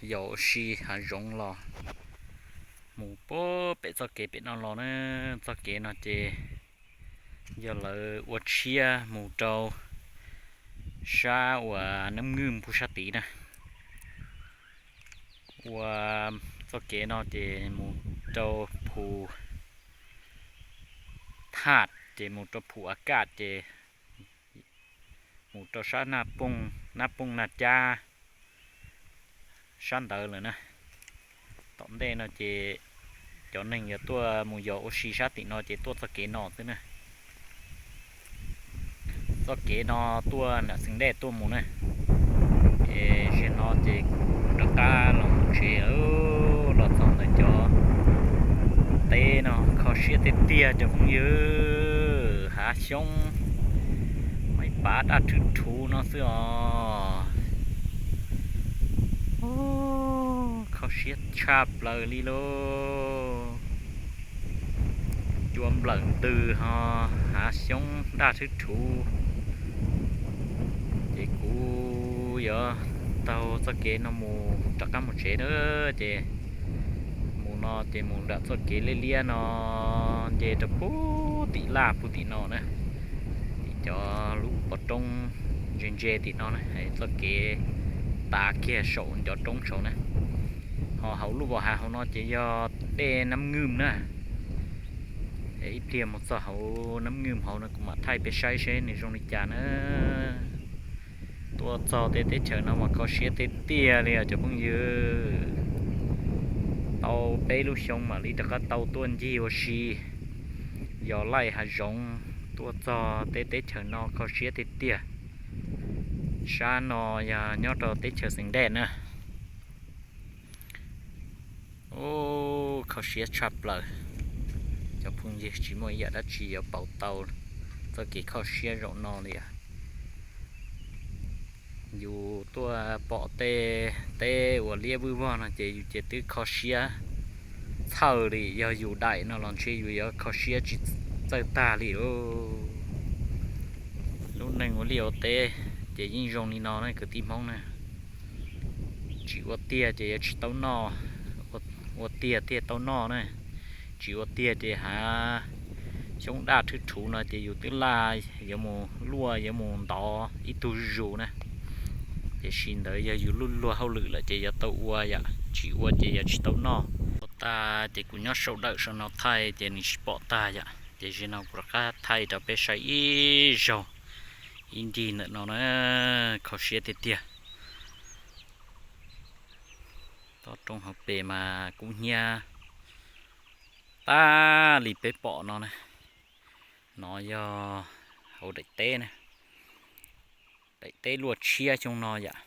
Yos ua si hav zoov los mus puag pem txoj kev pem no los na. Txoj kev no ces yog lawv ua tshiab mus rau sab uas Nab Nwj puag sab tid na. Ua txoj kev no ces mus rau Phu Thaj, ces mus rau Phu A Kaj, ces mus rau sab Nab Pooj, Nab Pooj Naj Cab sab ntawd lawm na. Tom ntej no ces cov neeg yuav tuaj mus yos ua si sab tim no ces tuaj txoj kev no xwb na. Txoj kev no tuaj nram Xeev Dej tuaj mus na. Ces zaum no ces kuv rov qab los mus tsev, los txog ntawm cov teb no kho siab tiag tiag cov phooj ywg. Hav xyoob, maim pav daj rhwv rhuv no xwb os. Kho siab tshaj plaws li lauj. Cua nplawm ntws ho hav xyoob daj rhwv rhuv. Ces kuv yuav taug txoj kev no mus rov qab mus tsev na. Ces mus no ces mus nram txoj kev liab liab no, nce rau puag tim laj puag tim no na. Tim cov lub pov roob ntse ntse tim no na, txoj kev tav kiag saum ncov roob saud na. Ho hauv lub vos hav hauv no ces yog dej Nab Nwj na. Ib pliag mus txog hauv Nab Nwj hauv no kuv mam thaij peb saib seb nws zoo li cas na. Tuaj txog tej teb chaws no mas kho siab tiag tiag li os cov phooj ywg. Tau peb lub xyoo mam li rov qab tau tuaj ncig ua si, yos laij hav zoov, tuaj txog tej teb chaws no kho siab tiag tiag. Sab no yog nyob rau teb chaws Xeev Dej na. Ub, kho siab tshaj plaws. Cov phooj ywg, tsis muaj ib yam dab tsi yuav pauv tau txoj kev kho siab zaum no li os. Yus tuaj pom tej teb uas liab vwj vog no ces yus ces twb kho siab txhawj li, yog yus daim no los ntshe yus yuav kho siab tsis txawj tag li lauj. Lub neej ua liaj ua teb ces yeej zoo li no ne kwv tij Hmoob na. Tsis ua tiag ces yuav tsis tau noj, ua tiag thiaj tau noj na. Tsis ua tiag ces hav xyoob daj rhwv rhuv no ces yus twb laj yuav mus luaj yuav mus ntov ib tug zus na. Tiam sis ntawd yog yus luag hauj lwm lawm ces yuav tau ua yom, tsis ua ces yuav tsis tau noj. Ua tag ces kuv nyob saum dawm saum no thaij ces nws tsis pom tag yom, ces zaum no kuv rov qab thaij rau peb saib ib zaug ib ncig ntawm no na. Kho siab tiag tiag. Toj roob hauv pes mas kub hnyiab tag li peb pom no na. No yog hauv daim teb na, daim teb luaj tshiab xyoo no yom.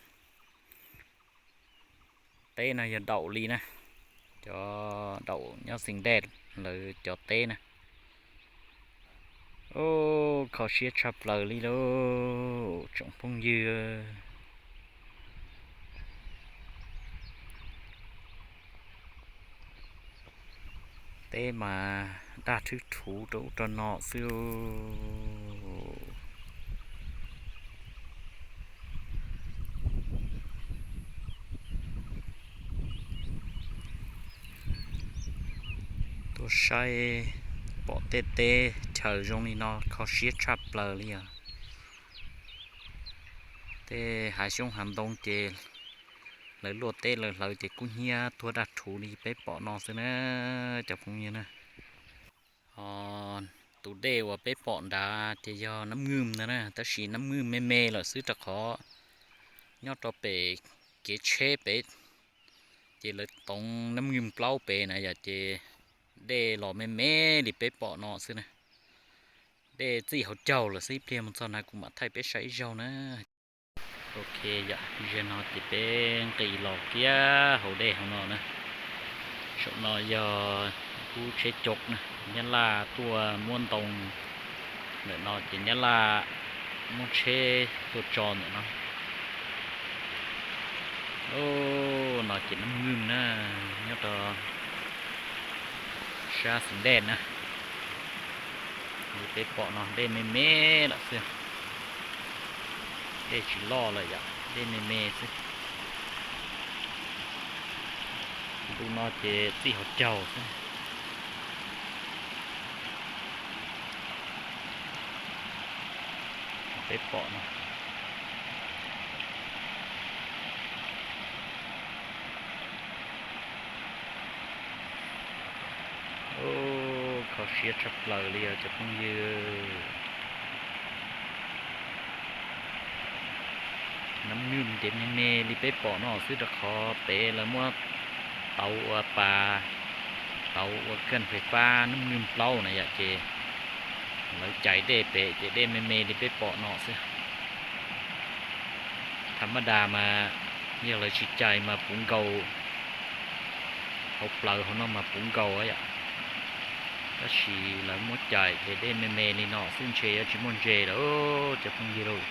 Teb no yog Daum li na, cov Daum nyob Xeev Dej lawv cov teb na. Ub, kho siab tshaj plaws li lauj tsoom phooj ywg. Teb mas daj rhwv rhuv rau ub rau no xwb. Tuaj saib pom tej teb chaws zoo li no kho siab tshaj plaws li os. Tej hav xyoob hav ntoo ces lawv luaj teb lawv hlawv ces kub hnyiab tuag daj rhuv li peb pom no xwb na cov phooj ywg na. Tus dej uas peb pom nrad ces yog Nab Nwj ntag na, tab sis Nab Nwj me me lawm xwb rau qhov nyob rau pem kev tsheb pem ces lawv toov Nab Nwj plaub pem na yom, ces dej los me me li peb pom no xwb na. Dej txij hauv caug lawm xwb, ib pliag mus txog na kuv mam thaij peb saib ib zaug na. Ok yom, zaum no ces peb nqis los kiag hauv dej hauv no na. Saum no yog lub tsheb coob na, Nyab Laj tuaj muab ntoo ntawm no ces Nyab Laj muab tsheb tuaj tso ntawm no. No ces Nab Nwj na, nyob rau sab Xeev Dej na. Li peb pom no dej me me lawm xwb, dej tsis loj lawm yom, dej me me xwb. Tus no ces txij hauv caug xwb. Peb pom no. Kho siab tshaj plaws li os cov phooj ywg. Nab nwj ntev me me li peb pom no xwb, rau qhov pem lawv muab tauv ua pas, tauv ua kênh fais fab nab nwj plaub na yom, ces lawv cais dej pem ces dej me me li peb pom no xwb. Tham mab das mas yog lawv tsis cais mas puv nkaus, hauv plawv hauv no mas puv nkaus yom. Tab sis lawv muab cais ces dej me me li no xwb, ntshe yuav tsis muaj ntses lawm cov phooj ywg lauj.